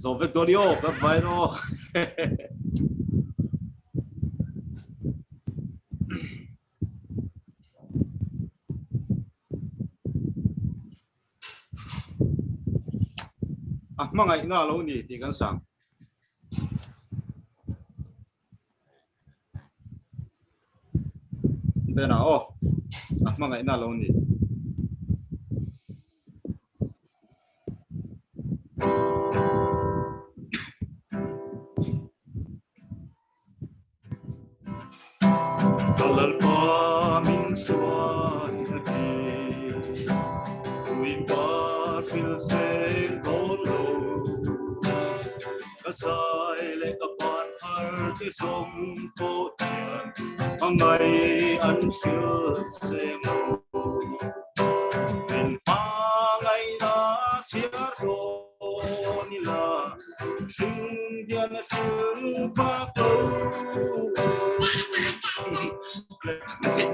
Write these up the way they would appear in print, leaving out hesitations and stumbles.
Zo vek dawn i aw kan vain aw. A hmangaihna a lo ni tih kan sang. Bena aw a hmangaihna a lo ni. Ka Lalpa min hruai a ti, Puipa hril seng dawn lo. Ka zai leh ka pan phar te zawng pawh hian a ngai an hril seng lo. Min hmangaihna chhiar dawn ila, Hring hian a hril vak lo.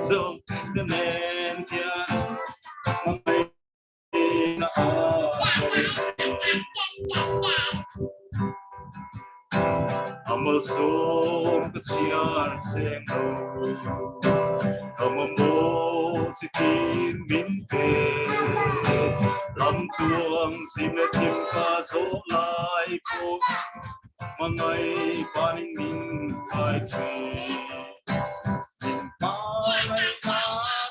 Zawng ka nen hian hmangaihna a A malsawm ka chhiar seng lo. Ka mamawh chitin min pe. Lamtuang zim leh thim ka zawh lai pawh hmangaih panin min kai thin. Min hmangaihna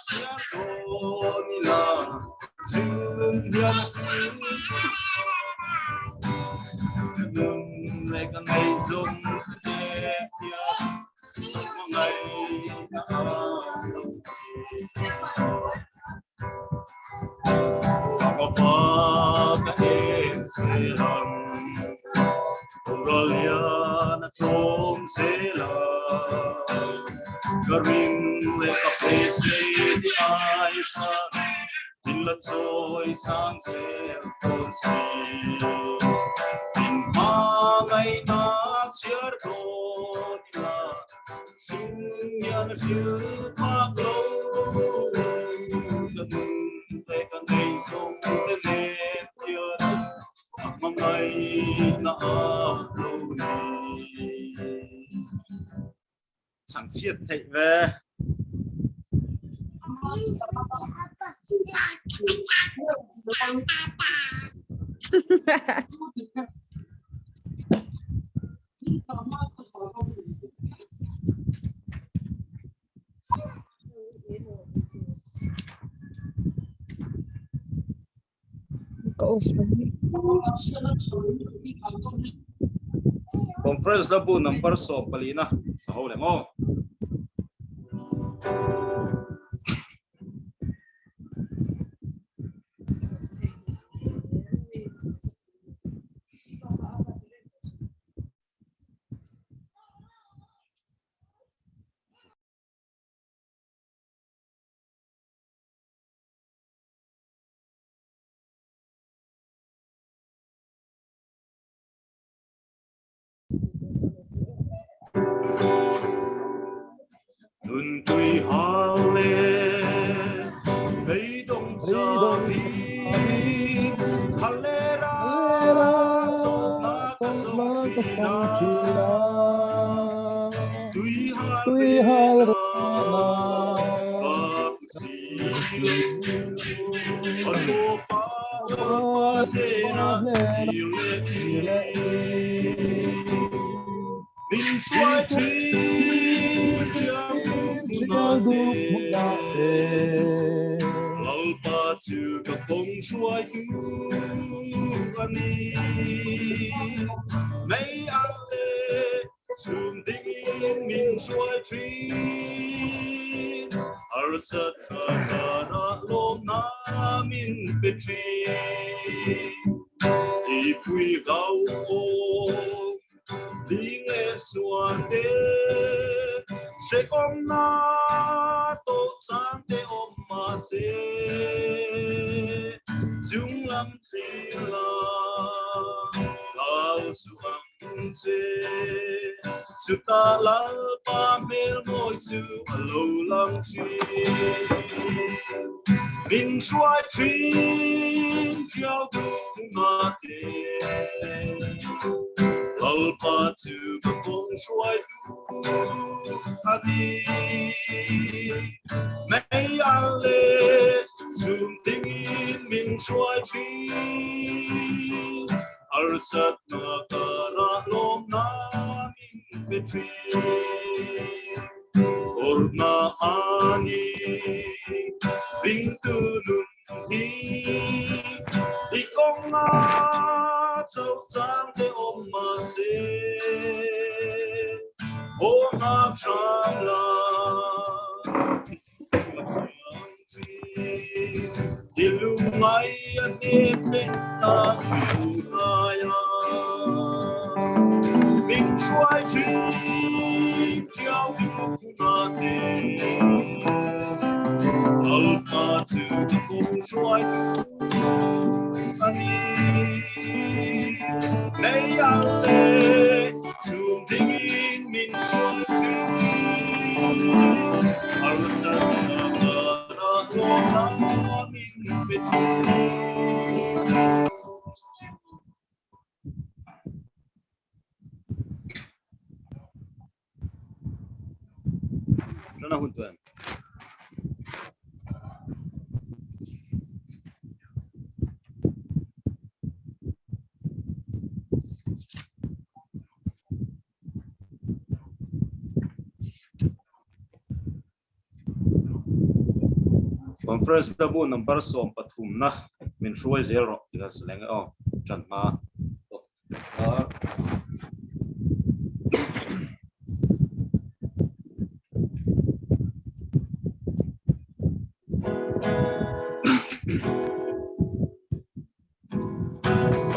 chhiar dawn ila zun hian ka nun leh ka ngaihzawm te hian hmangaihna a lo ni. Ka pa ka en zel ang, boral hian a tlawm zel a. Ka ring leh ka beisei te ai san, min la chawi sang zel dawn si. Min hmangaihna chhiar dawn ila, Hring hian a hril phak lo. Ka nun leh ka ngaihzawng te nen hian a hmangaihna a lo ni. Chhangchhiat theih ve. Ka off lo mi. Conference la bu number 14 na sa ho le ngo. Nun tui hau le beidawng changin Thalera chawlhna ka zawng thin a Tui hal rehna ka phu si lo A tawpa Lalpa hnena kir leh thin Min hruai thin thiang dup hmunah te Lalpa chu ka kawng hruaitu a ni. Mei ang leh chhum dingin min hruai thin. Harsatna karah lawmna min pe thin. Ipui hlauhawm Ding leh suan te, hrehawm na tawh chang te awm mah se, chung lam thlir la hlau suh ang che. Chutah Lalpa hmel mawi chu a lo lang thin. Min hruai thin, ṭiau duh hmunah te. Lalpa chu ka kawng hruaitu a ni. Mei al leh chhum dingin min hruai thin. Harsatna karah lawmna min pe thin. Awrhna a ni ringtu nun hi. I kawnga cho chang te awm mahse, aw nghak hram la. I lungai a hnek te ta thu ngai a. Min hruai thin tiau du phuna te. Lalpa chu ka kawng hruai tu a ni. Mei al leh chhum dingin min hruai thin. Harsatna karah lawmna min pe thin. Tana hun tuan. Conference bu number 13 na min hruai zel rawh ti kan saleng e aw tan hma.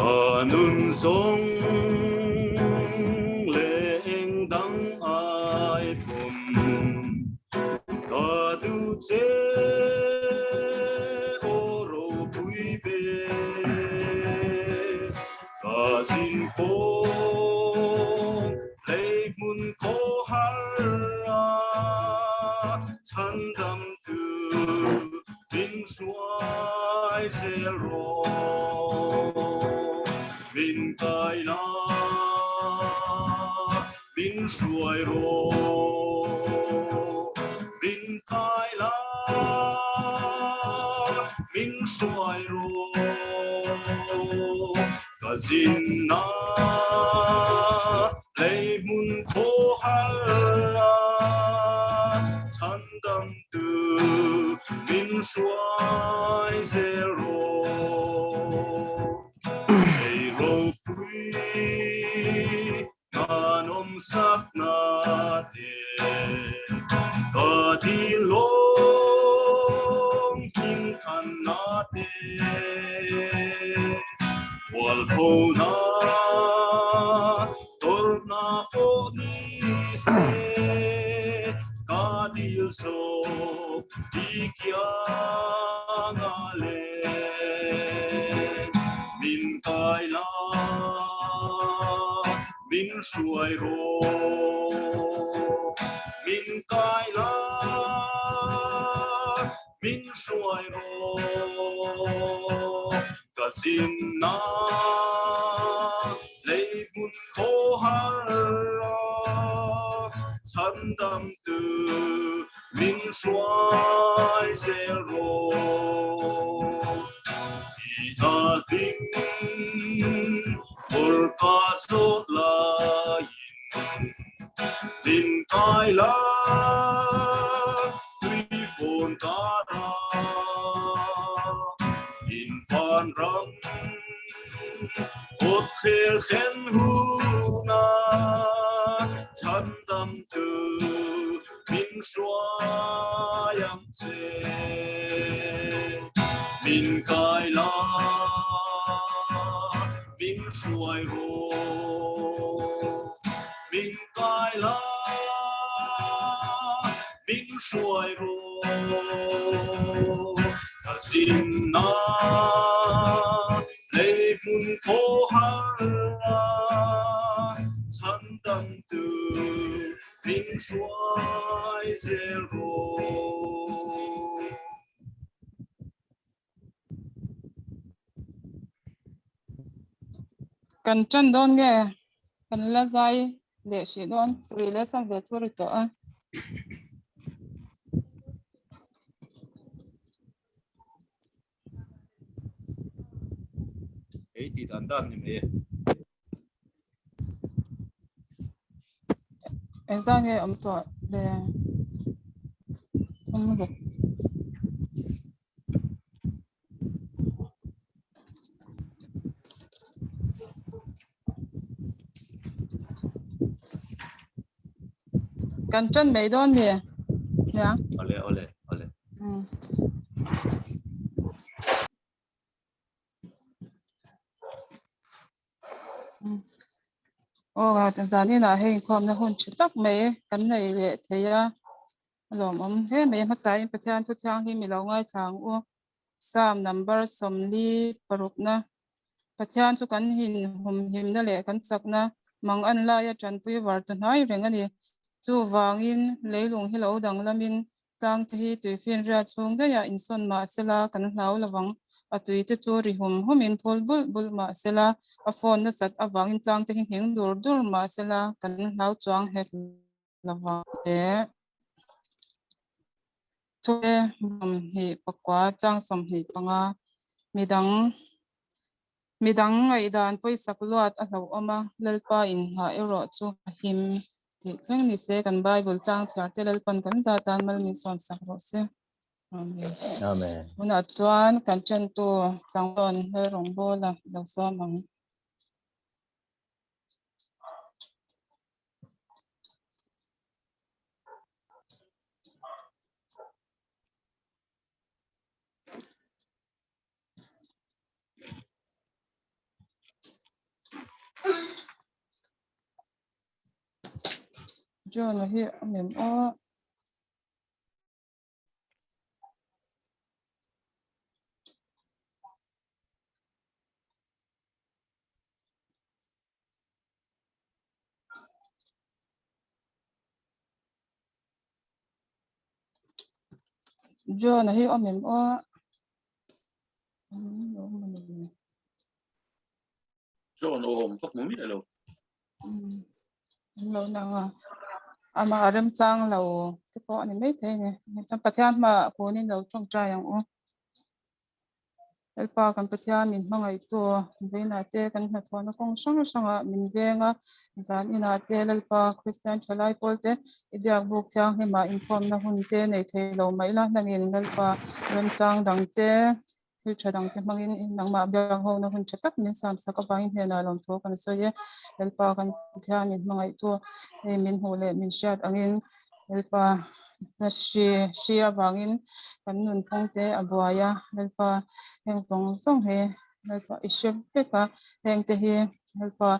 A nun zawng leh eng dang ai pawn ka duh che aw ropui ber. Ka zin kawng lei hmun khawhar a chhandam tu min hruai zel rawh. Min kai la, min hruai rawh. Min kai la, min hruai rawh. Ka zinna lei hmun khawhar a chhandam tu min hruai zel rawh. Ei ropui ngan awm sak na te ka dil lawng hming than na te mualpho na tawrhna pawh ni se ka dil zawk i kianga le min kai la min hruai rawh min kai la min hruai rawh ka zinna lei hmun khawhar a chhandam tu min hruai zel rawh i a hlim bawr ka zawh laiin min kai la tui fawn kara in van ram awt khel khen huna chhandam tu min hruai ang che min kai la min hruai rawh min kai la min hruai rawh ka zinna lei hmun thaw har a chhandam tu min hruai zel rawh. Kan tan dawn nge? Kan la zai leh hrih dawn sarih leh chanve thu ri tawh a. Ei tih dan dan ni mai e. Engzah nge awm tawh le? Thum ruk. Kan tan mai dawn mi? Nia. Ole ole ole. Aw zaninah hei inkhawmna hun tha tak mai kan nei leh thei a. A lawmawm hle mai a hmasain Pathian thu thianghlim i lo ngaithla ang u. Psalm number 46na Pathian chu kan hin humhimna leh kan chakna mang an laia tanpui var ta hnai reng a ni. Chuvangin leilung hi lo danglamin tlangte hi tuifinriat chhung daihah insawn mah sela kan hlau lovang. A tuite chu ri hum humin phul bulh bulh mah sela a phone nasat avangin tlangte hi nghing dur dur mah sela kan hlau chuang hek lovang le. Chute 24 chang 25 midang midang ngaihdan pawisak luat a hlauhawm a, Lalpa inhah erawh chu a him tih thleng ni se kan Bible chang chhiar te Lalpan kan za tan mal min sawm sak rawh se. Amen. Amen. Tunah chuan kan ṭantu tlangvawn Lalrawngbawla lo sawm ang. John hi a mem aw. John hi awm em aw? John awm ka hmu miah lo. Awm lo nang a. Amah a remchang lo te pawh a ni maithei a ni. Chuan Pathian hmaah kunin lo tawngtai ang u. Lalpa kan Pathian min hmangaihtu vawiinah te kan hnathawhna kawng hrang hrangah min veng a, zan inah te Lalpa Kristian thalai pawl te i biak buk thianghlimah inkhawmna hun te nei thei lo mai la, nangin Lalpa remchang dang te thil tha dang te hmangin nangmah biak hona hun tha tak min siam sak avangin hnenah lawmthu kan sawi e. Lalpa kan Pathian min hmangaihtu hei min hmuh leh min hriat angin Lalpa na hri hri avangin kan nunphung te a buai a, Lalpa heng zawng zawng hi Lalpa i hre vek a, heng te hi Lalpa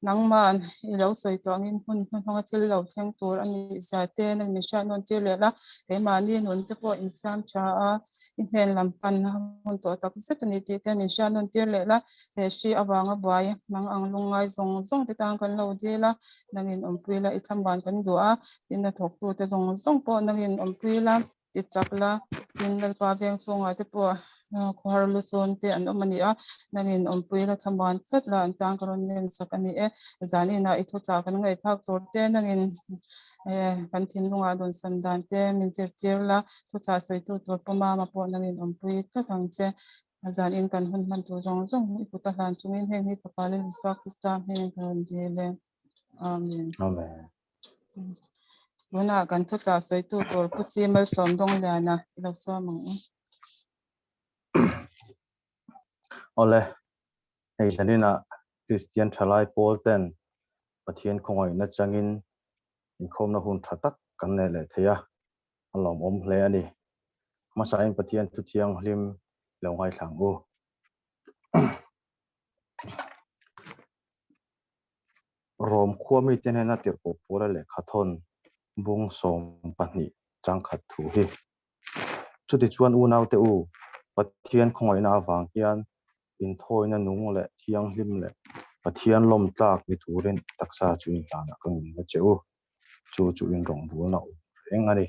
nangman i lo sawi tawh angin hmun hnuhnunga thil lo thleng tur a nih zia te nang min hriat nawn tir leh la, keimahni nun te pawh insiam tha a, i hnen lam pan hun tawh tak zet a ni tih te min hriat nawn tir leh la, he hri avanga buai mang ang lungngai zawng zawng te tan kan lo dil a, nangin awmpui la i thlamuan kan duh a, tin a thawktute zawng zawng pawh nangin awmpui la ti chak la, tin Lalpa veng chhungah te pawh khawhar lu sawn te an awm a ni a, nangin awmpui la thlamuan tlat la an tan ka rawn len sak a ni e, zan inah i thuchah kan ngaihthlak tur te nangin kan thinlungah dawnsan dan te min zirtir la, thuchah sawitu tur pawh mama pawh nangin awmpui tlat ang che. Zan in kan hun hman tur zawng zawng i kut a hlan chungin heng hi Fapa Lal Isua Krista hmingin ka rawn dil e. Amen. Amen. Tunah kan thuchah sawitu tur Pu Si Malsawm Dawngliana i lo sawm ang u. Awle, hei zaninah Kristian thalai pawl ten Pathian khawngaihna changin inkhawmna hun tha tak kan nei leh thei a, a lawmawm hle a ni. Hmasain Pathian thu thianghlim lo ngaithla ang u. Rom khua mite hnena tirhkoh Paula lehkha thawn bung 12 changkhat thu hi. Chutichuan unaute u, Pathian khawngaihna avang hian inthawina nung leh thianghlim leh Pathian lawm tlak ni turin taksa chu inhlanah ka ngen a che u. Chu chu inrawngbawlna awm reng a ni.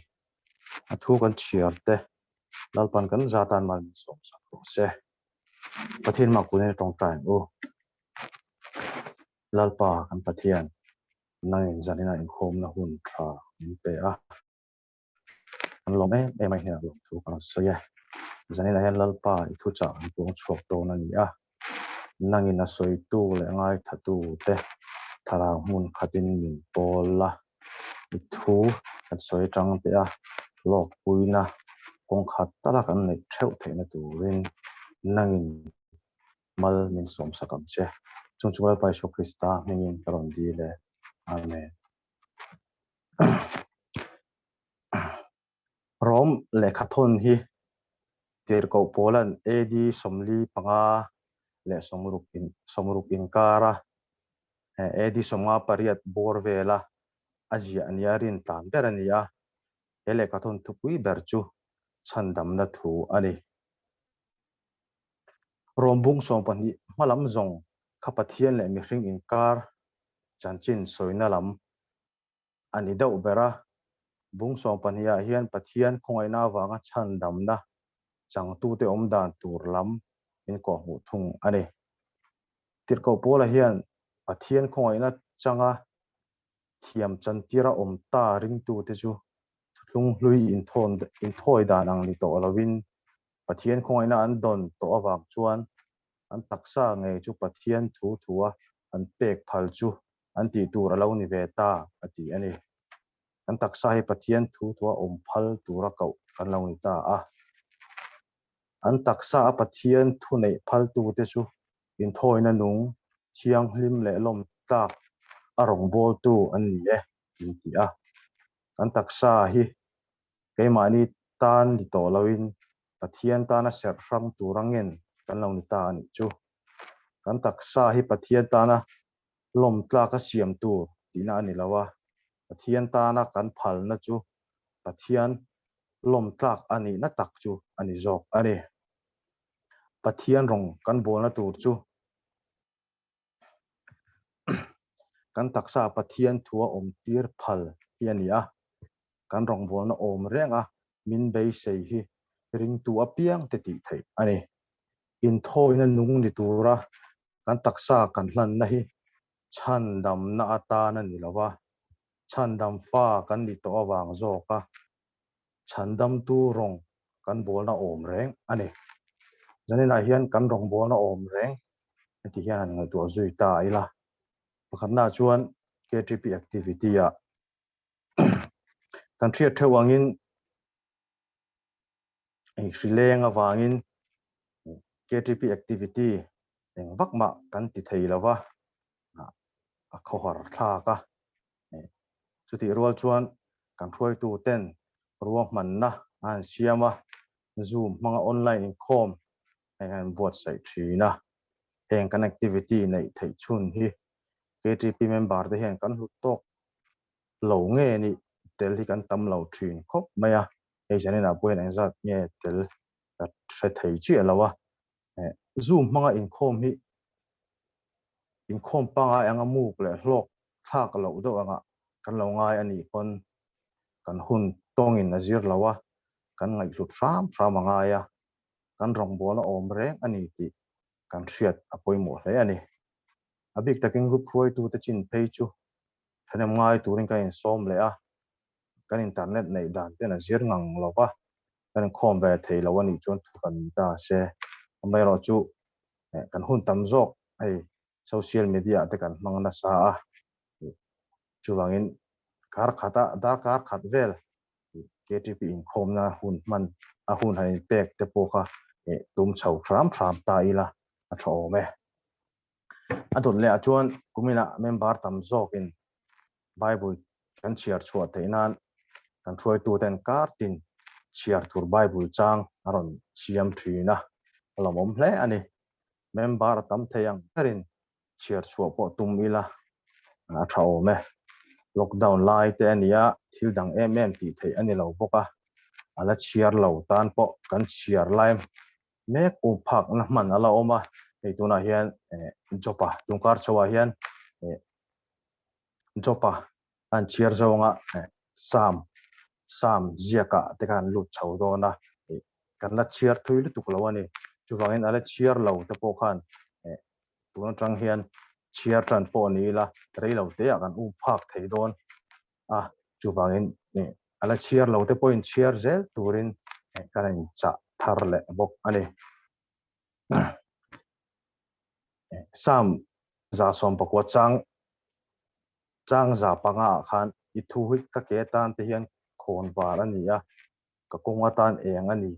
A thu kan chhiar te Lalpan kan za tan mal min sawm sak rawh se. Pathian mah kunin a tawngtai ang u. Lalpa kan Pathian, nangin zanina inkhawmna hun tha min pe a. Kan lawm em em a i hnenah lawmthu kan rawn sawi e. Zaninah hian Lalpa i thuchah an puang chhuak dawn a ni a. Nangin a sawitu leh ngaithatu te thlarau hmun khatin min pawl la. I thu kan sawi atang teh a, hlawkpuina kawng khat tala kan neih theuh theihna turin nangin mal min sawmsak ang che. Chung chu Lalpa Isua Krista hmingin ka rawn dil e. Amen. Rom lehkhathawn hi Tirhkoh Paula'n AD 45 leh 60 inkara AD 58 bawr vela a ziah nia rin tlan ber a ni a, he lehkhathawn thupui ber chu chhandamna thu a ni. Rom bung 12 hmalam zawng kha Pathian leh mihring inkar chanchin sawina lam a ni deuh ber a. Bung 12 ah hian Pathian khawngaihna avanga chhandamna changtute awm dan tur lam min kawhhmuh thung a ni. Tirhkoh Paula hian Pathian khawngaihna changa thiam chantira awm ta ringtute chu thuthlung hlui inthawi dan ang ni tawh lovin Pathian khawngaihna an dawn tawh avang chuan an taksa ngei chu Pathian thu thua an pek phal chu an tih tur a lo ni ve ta a ti a ni. Kan taksa hi Pathian thu thua awm phal tura koh kan lo ni ta a. An taksa a Pathian thu neih phaltute chu inthawina nung, thianghlim leh lawm tlak a rawngbawltu an ni e min ti a. Kan taksa hi keimahni tan ni tawh loin Pathian tana serh hrang tur angin kan lo ni ta a nih chu. Kan taksa hi Pathian tana lawm tlak a siam tur tihna a ni lo a, Pathian tana kan phalna chu Pathian lawm tlak a nihna tak chu a ni zawk a ni. Pathian rawng kan bawlna tur chu kan taksa Pathian thua awm tir phal hi a ni a, kan rawngbawlna awm reng a min beisei hi ringtu apiang te tih theih a ni. Inthawina nung ni tura kan taksa kan hlanna hi chhandamna atan a ni lo va, chhandam fa kan ni tawh avang zawka chhandamtu rawng kan bawlna awm reng a ni. Zaninah hian kan rawngbawlna awm reng heti hian han ngaihtuah zui ta ila. Pakhatnaah chuan KTP activity-ah kan hriat theuh angin hri leng avangin KTP activity eng vak mah kan ti thei lo va, a khawhar thlak a. Chutih rual chuan kan hruaitu ten ruahmanna a han siam a, Zoom hmanga online inkhawm heng an buatsaih thin a. Heng kan activity neih theih chhun hi KTP member te hian kan hlut tawk lo nge nih tel hi kan tam lo thin khawp mai a, hei zaninah pawh hian engzat nge tel ka hre thei chiah lo a. Zoom hmanga inkhawm hi inkhawm pangai anga muk leh hlawk thlak loh deuh anga kan lo ngai a nih pawn kan hun tawngin a zir lo a, kan ngaihhlut hram hram a ngai a, kan rawngbawlna awm reng a ni tih kan hriat a pawimawh hle a ni. A bik takin group hruaitute chin phei chu thahnem ngai turin kan insawm leh a, kan internet neih dan ten a zir ngang lo va, kan inkhawm ve thei lo a nih chuan thu kan ta se. Amaherawhchu kan hun tam zawk hei social media te kan hmang nasa a, chuvangin kar khata darkar khat vel KTP inkhawmna hun hman a hun han inpek te pawh kha tum chho hram hram ta ila a tha awm e. A dawt leh ah chuan kuminah member tam zawkin Bible kan chhiar chhuah theih nan kan hruaituten kar tin chhiar tur Bible chang a rawn siam thin a, a lawmawm hle a ni. Member a tam thei ang berin chhiar chhuah pawh tum ila a tha awm e. Lockdown lai te a nia, thil dang em em tih theih a ni lo bawk a, a la chhiar lo tan pawh kan chhiar lai mek um phakna hman a la awm a, hei tunah hian Jopa tungkar chhoah hian Jopa an chhiar zawnga Sam Sam ziakah te khan lut chho dawn a, kan la chhiar thui lutuk lo a ni. Chuvangin a la chhiar lo te pawh khan tun atang hian Chhiar tan pawh ni ila rei lo te ah kan um phak thei dawn a, chuvangin a la chhiar lo te pawhin chhiar zel turin kan inchah thar leh bawk a ni. Psalm 119 chang chang 500 ah khan i thu hi ka ke atan te hian khawn var a ni a, ka kawng atan eng a ni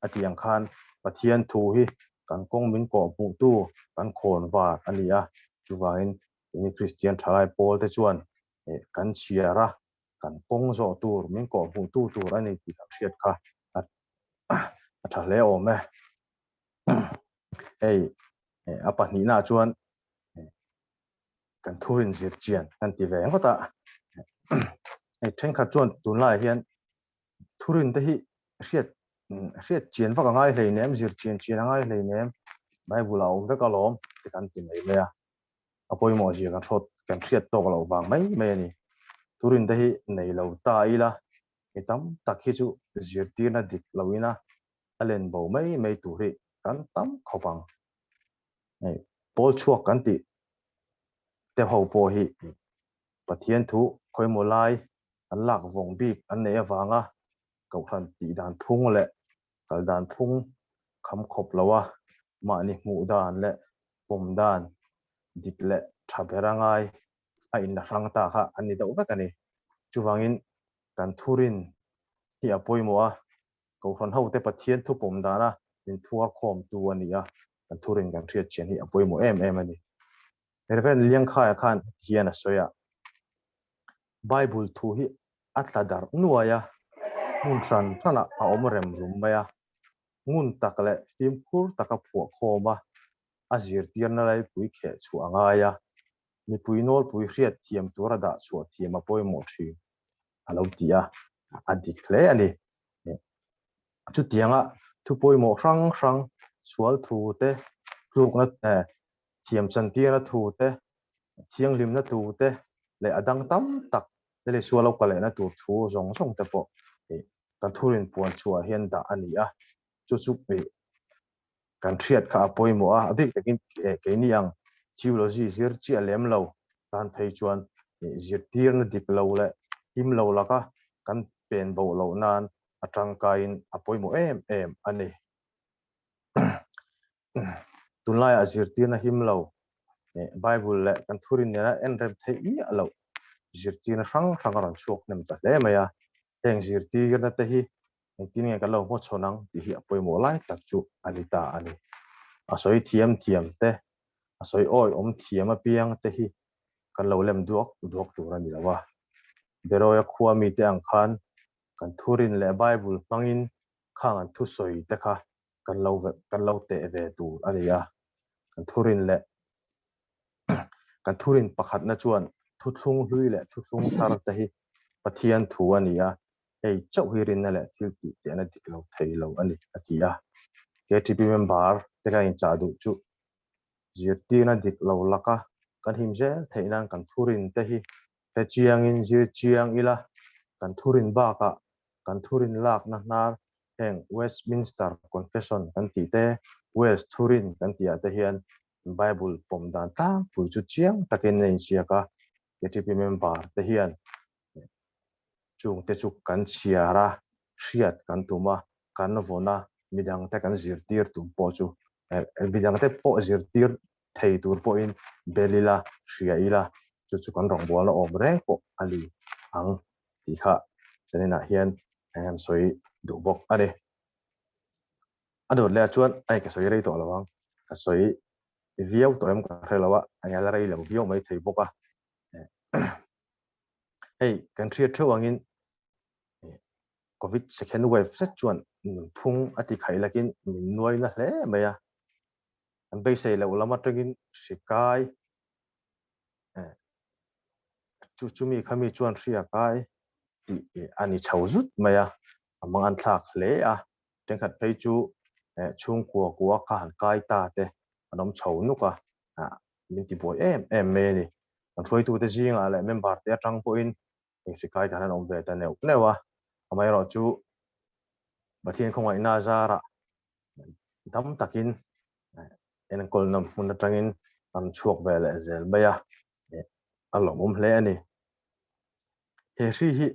a tih ang khan Pathian thu hi kan kawng min kawh hmuhtu kan khawn var a ni a, chuvangin keini Kristian thalai pawl te chuan kan chhiar a, kan kawng zawh tur min kawh hmuhtu tur a ni tih kan hriat kha a tha hle awm e. Hei a pahnihnaah chuan kan thurin zir chian kan ti ve ngawt a, hei thenkhat chuan tunlaiah hian thurin te hi hriat hriat chian vak a ngai hleinem, zir chian chian a ngai hleinem, Bible ah a awm vek alawm ti kan ti mai mai a, a pawimawh zia kan hrawt kan hriat tawk loh vang mai mai a ni. Thurin te hi nei lo ta ila mi tam tak hi chu zirtirna dik loin a a len bo mai mai tur hi kan tam khawp ang. Hei pawl chhuak kan tih te ho pawh hi Pathian thu khawimaw lai an lak vawng bik an neih avanga kohhran tih dan phung leh kal dan phung kham khawp lo a, mahni hmuh dan leh pawm dan dik leh tha ber a ngai a inla hrang ta kha an ni deuh vek a ni. Chuvangin kan thurin hi a pawimawh a, Kohhran hote Pathian thu pawm dana min phuar khawmtu a ni a, kan thurin kan hriat chian hi a pawimawh em em a ni. Reverend Liangkhaia khan heti hian a sawi a, Bible thu hi a tla darh nuai a, hmun hran hranah a awm rem rum mai a, ngun tak leh fimkhur taka phuah khawm a, a zirtirna laipui kheh chhuah a ngai a, mipui nawlpui hriat thiam tura dah chhuah thiam a pawimawh thin a lo ti a, a dik hle a ni. Chutianga thu pawimawh hrang hrang, sual thu te, tlukna thiam chantirna thu te, thianghlimna thu te leh a dang tam tak te leh sual lo ka lehna tur thu zawng zawng te pawh kan thurin puan chhuah hian dah a ni a, chu chu kan hriat kha a pawimawh a, a bik takin keini ang theology zir chiah lem lo tan phei chuan zirtirna dik lo leh him lo laka kan pen bo loh nan a tangkaiin a pawimawh em em a ni. Tunlaiah zirtirna him lo, Bible leh kan thurin nena en rem theih miah loh zirtirna hrang hrang a rawn chhuak hnem ta hle mai a, heng zirtirna te hi engtin nge kan lo hmawchhawn ang tih hi a pawimawh lai tak chu a ni ta a ni. A sawi thiam thiam te, a sawi awi awm thiam apiang te hi kan lo lem duak duak tur a ni lo a. Beroia khua mite ang khan kan thurin leh Bible hmangin khang an thusawi te kha kan lo kan lo teh ve tur a ni a. Kan thurin leh kan thurin pakhatna chuan thuthlung hlui leh thuthlung thar te hi Pathian thu a ni a, hei chauh hi rinna leh thil tih tehna dik lo thei lo a ni, a ti a. KTP member te kan inchah duh chu zirtirna dik lo laka kan him zel theih nan kan thurin te hi hre chiangin zir chiang ila, kan thurin bakah kan thurin lakna hnar heng Westminster Confession kan tih te, Wales thurin kan tih ah te hian Bible pawm dan tlangpui chu chiang takin a inziak a, KTP member te hian chungte chu kan chhiar a, hriat kan tum a, kan vawn a, midangte kan zirtir tum pawh chu midangte pawh zirtir thei tur pawhin bel ila, hria ila, chu chu kan rawngbawlna awm reng pawh a ni ang tih kha zaninah hian kan sawi duh bawk a ni. A dawt leh ah chuan ai ka sawi rei tawh lo ang, ka sawi viau tawh em ka hre lo a, a la rei lo viau mai thei bawk a. Hei kan hriat theuh angin Covid second wave zet chuan nunphung a ti khaih lakin min nuai na hle mai a, kan beisei loh lam atangin hri kai chu chumi khami chuan hria kai tih a ni chho zut mai a, a mang an thlak hle a, thenkhat phei chu chhungkua kua kha han kai ta te an awm chho nuk a, min ti buai em em mai a ni. Kan hruaitute zingah leh member te atang pawhin hei hri kai kan han awm ve ta neuh neuh a, amaherawhchu Pathian khawngaihna zarah dam takin enkawlna hmun atangin an chhuak ve leh zel mai a, a lawmawm hle a ni. He hri hi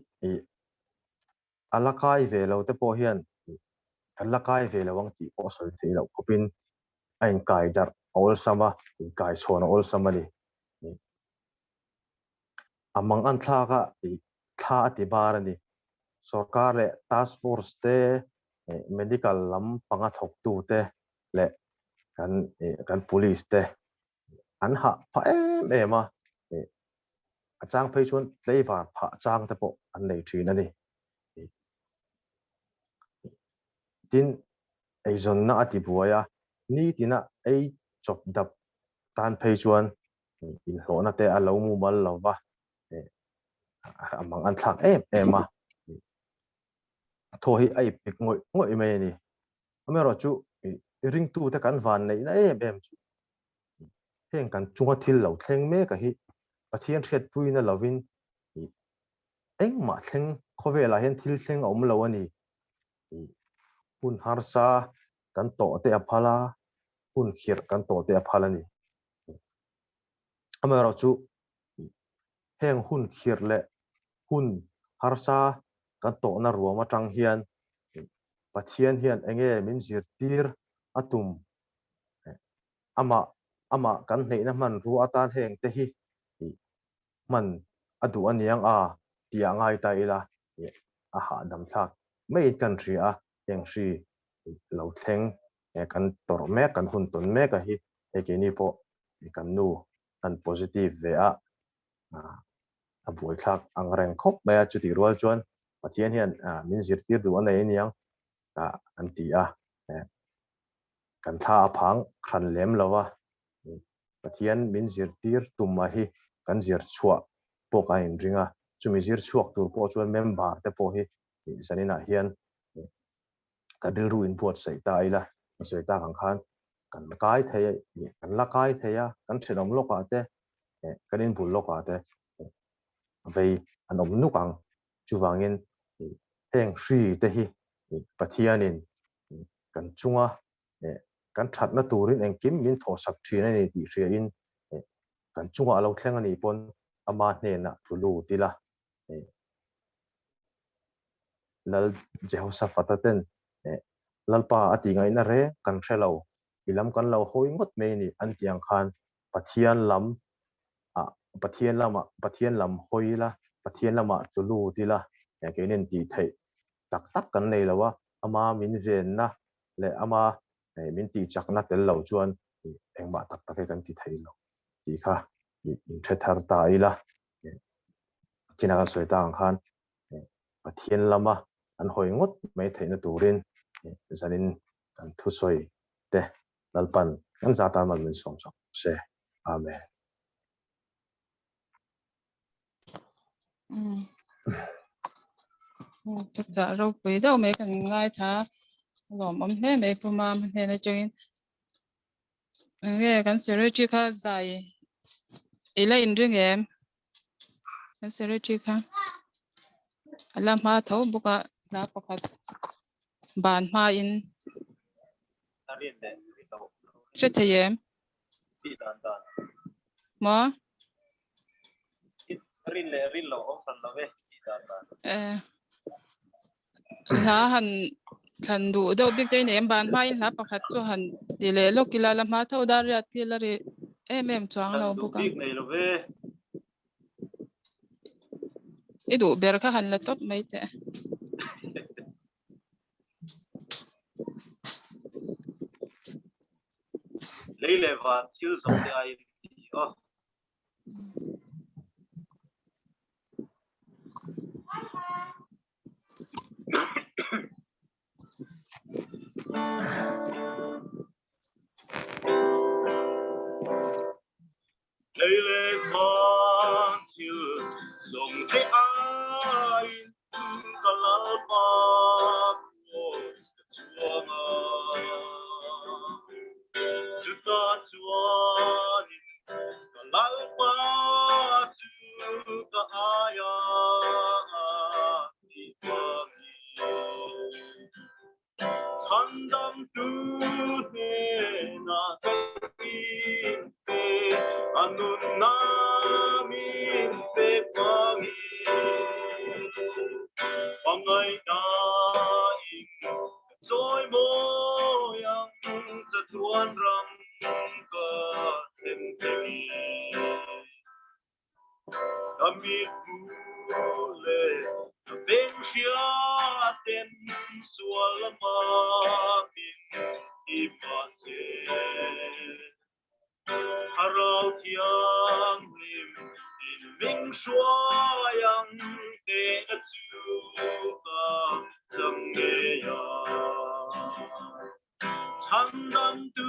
a la kai ve lo te pawh hian kan la kai ve lo ang tih pawh sawi theih loh khawpin a inkai darh a awlsam a, inkai chhawn a awlsam a ni. A mang an thlak a, thla a ti bar a ni. Sorkar leh task force te, medical lam panga thawktu te leh kan kan police te an hah phah em em a, a chang phei chuan tleivar phah chang te pawh an nei thin a ni. Tin, eizawnna a ti buai a, nitina ei chawp dap tan phei chuan inhlawhna te a lo mumal lo va, a mang an thlak em em a, thaw hi a ipik ngawih ngawih mai a ni. Amaherawhchu ringtute kan van neihna em em chu heng kan chunga thil lo thleng mek a hi Pathian hriatpuina lovin engmah thleng khawvelah hian thil thleng a awm lo a ni. Hun harsa kan tawh te a phal a, hun khirh kan tawh te a phal a ni. Amaherawhchu heng hun khirh leh hun harsa kan tawhna ruam atang hian Pathian hian enge min zirtir a tum amah amah kan hneihna hmanrua atan heng te hi hman a duh aniang a tih ah ngai ta ila a hahdam thlak maiin kan hria a, heng hri lo thleng kan tawrh mek kan hun tawn mek a hi hei keini pawh kan nu kan positive ve a a buaithlak ang reng khawp mai a, chutih rual chuan Pathian hian min zirtir duh a nei aniang an ti a, kan thla a phang hran lem lo a, Pathian min zirtir tum a hi kan zir chhuah pawh ka inring a, chumi zir chhuak tur pawh chuan member te pawh hi zaninah hian kan rilru inbuatsaih ta ila, a sawi tak ang khan kan kai thei a, kan la kai thei a, kan thenawm lawkah te, kan inbul lawkah te vei an awm nuk ang. Chuvangin heng hri te hi Pathianin kan chunga kan thatna turin engkim min thawhsak thin a ni tih hriain kan chungah a lo thleng a nih pawn ama hnenah thu lut ila. Lal Jehoshaphat-a ten Lalpa a tih ngaihna reng kan hre lo, i lam kan lo hawi ngawt mai a ni an tih ang khan Pathian lam ah Pathian lamah Pathian lam hawi ila, Pathian lamah tlu lut ila keinin tih theih tak tak kan nei lo a, ama min venna leh ama min tih chakna tel lo chuan engmah tak tak hi kan ti thei lo tih kha inhre thar ta ila. China kan sawi tak ang khan Pathian lama an hawi ngawt mai theihna turin zanin kan thusawi te Lalpan kan za tan mal min sawm sak se. Amen. Chutah ropui deuh mai kan ngai tha lawmawm hle mai Pu Mama hnen atangin. Enge kan secretary kha zai i la inring em? Kan secretary kha a la hma tho bawk a hla pakhat ban hma in hre thei em? Maw? Eh. Hla han thlan duh deuh bik te nei em ban hmain hla pakhat chu han ti leh lawk ila la hma tho dar riat khi la ri em em chuang lo bawk a. I duh ber kha han la tawp mai teh. Lei leh van thil zawng te aiin ti aw. Lei leh van thil zawng te aiin ka Lalpa kraws ka chuang a. Chutah chuanin ka Lalpa chu. Ka mit hmu leh ka beng hriaten sual lama min ti mah se. Thlarau Thianghlim in min hruai ang teh a chu ka chang ngei a. Chhandamtu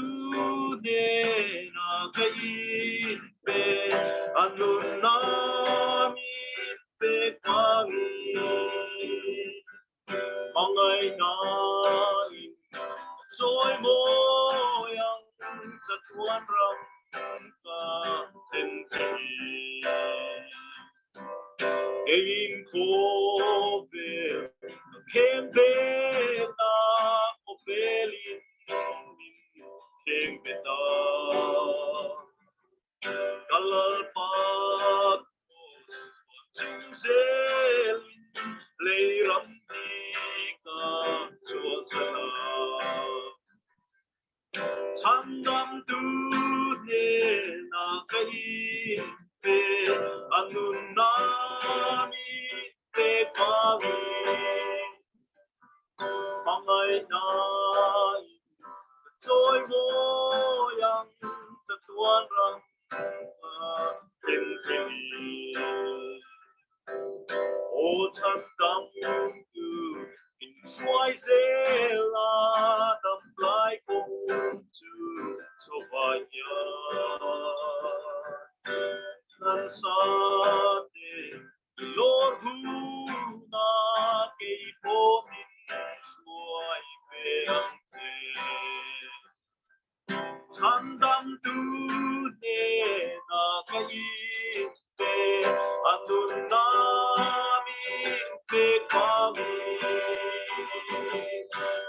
hnenah ka inpe, a nunna min pek vangin. Hmangaihnain sawi mawi ang chatuan ram ka thlen thin. Keiin khawvel ka khem ve ta, khawvelin min khem ve ta. Ka Lalpa khaw chung zelin lei ram hi ka chhuahsan a. Chhandamtu hnenah ka inpe, a nunna min pek vangin. Hmangaihnain ka chawi mawi ang, chatuan ram ka thleng thlengin. Aw chhandamtu min hruai zel a, damlai kawng chu chawhai hian. Nasa te lawr huna kei pawh min hruai ve ang che. Chhandamtu hnenah ka inpe, a nunna min pek vangin.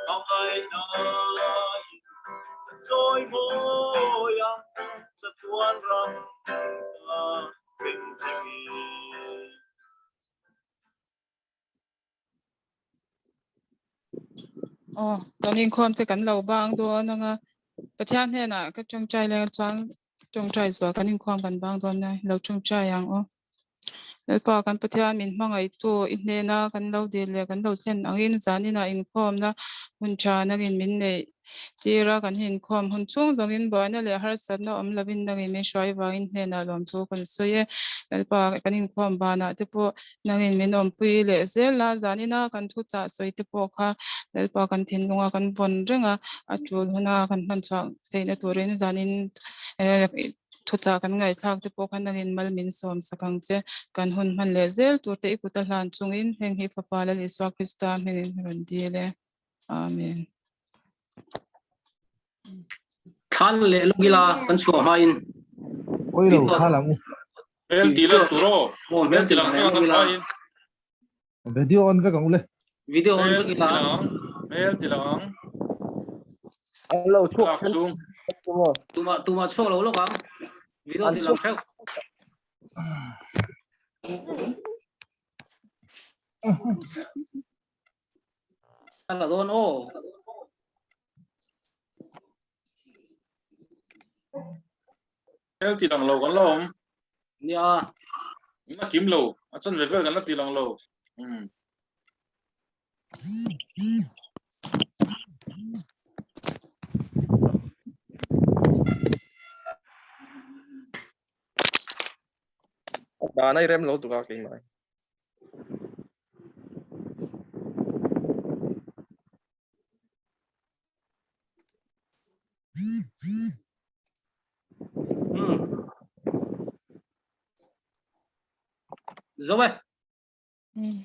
Hmangaihnain ka chawi mawi ang, chatuan ram ka thleng thlengin. Aw, kan inkhawm te kan lo bang dawn anga Pathian hnenah ka tawngtai leng chuan tawngtai zual kan inkhawm kan bang dawn nia lo tawngtai ang aw. Lalpa kan Pathian min hmangaihtu i hnena kan lo dil leh kan lo thlen angin zaninah inkhawmna hun tha nangin min neih tir a, kan inkhawm hun chhung zawngin buaina leh harsatna awm lovin nangin min hruai vangin hnenah lawmthu kan sawi e. Lalpa kan inkhawm banah te pawh Nangin min awmpui leh zel a, zanina kan thuchah sawi te pawh kha Lalpa kan thinlunga kan vawn reng a, a tul huna kan hman chhuah theihna turin zanin thuchah kan ngaihthlak te pawh kha nangin mal min sawm sak ang che. Kan hun hman leh zel tur te i kut a hlan chungin heng hi Fapa Lal Isua Krista hmingin rawn dil e. Amen. Thlan leh lawk ila kan chhuah hmain. Oi lo thla lang u. Hmel ti lang tur aw. Aw hmel ti lang leh lawk ila. Video on vek ang u le. Video on vek ila. Hmel ti lang ang. An lo chhuak Lak chung. Tumah tumah chhuak lo lawk ang. Video ti lang theuh. A la dawn aw. Hel ti lang lo kan la awm. Nia. Na kim lo. A chan ve vel kan la ti lang lo. Dan ai rem lo tuk a keimah. Zo e. Hmm.